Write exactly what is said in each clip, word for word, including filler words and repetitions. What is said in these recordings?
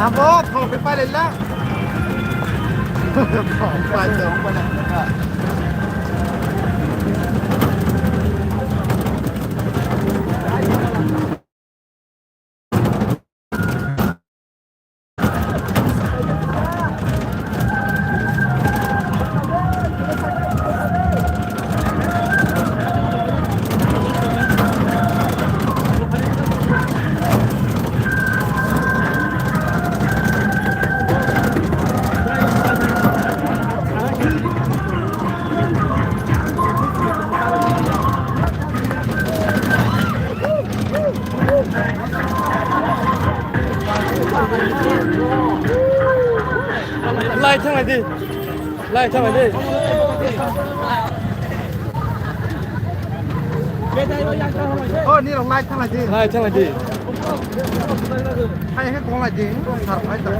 Amo thok pai lela. Thok pai dong pai. Lai thang lai di. Lai thang lai di. Oh, ni rong lai thang lai di. Lai thang lai di. Hai, hai, kong lai di. Sar, hai, sar.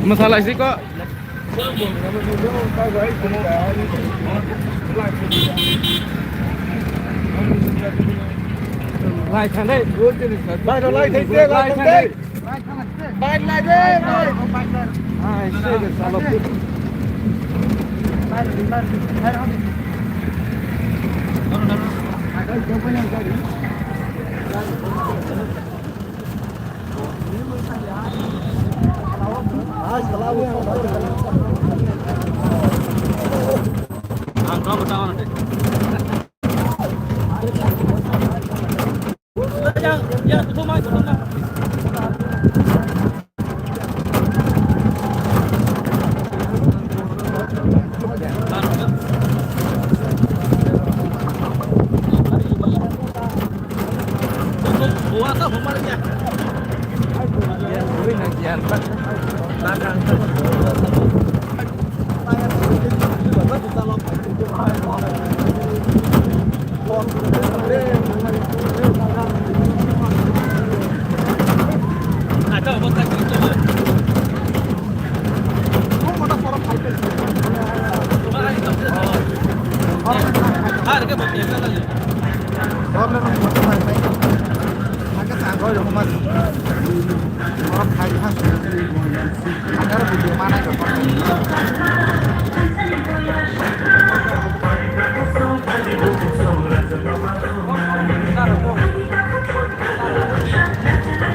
Masalai siko. Lai thang dei. Lai thang dei. Lai thang dei. Bike lai de, bike. Ai, se de salo.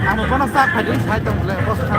Ang bono sak phai di, sai tong le, bos kha.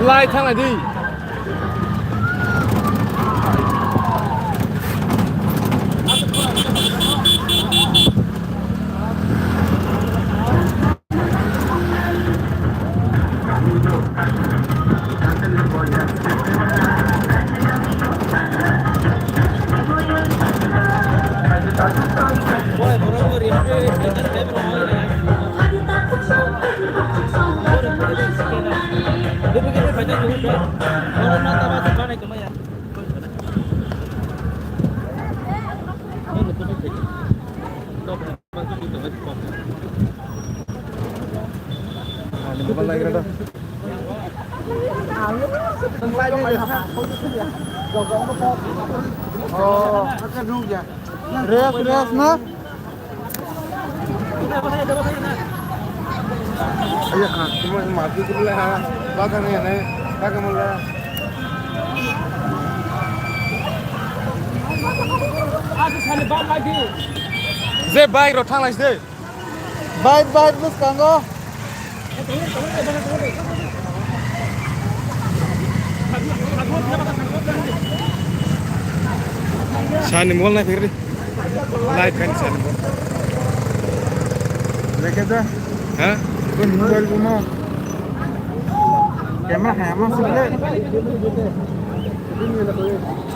Lai thang lai di. Rest, rest, no? Iya, ha, cuma mati dulu lah, ha. Bakar ya, ne? Bakar mula. Je bike rok thang lai se. Bike, bike bwskango. Sani mol nai phirdi. Live kan sani mol. Lekhe da. Ha? Kun mobile kuno. Camera hai ama sile.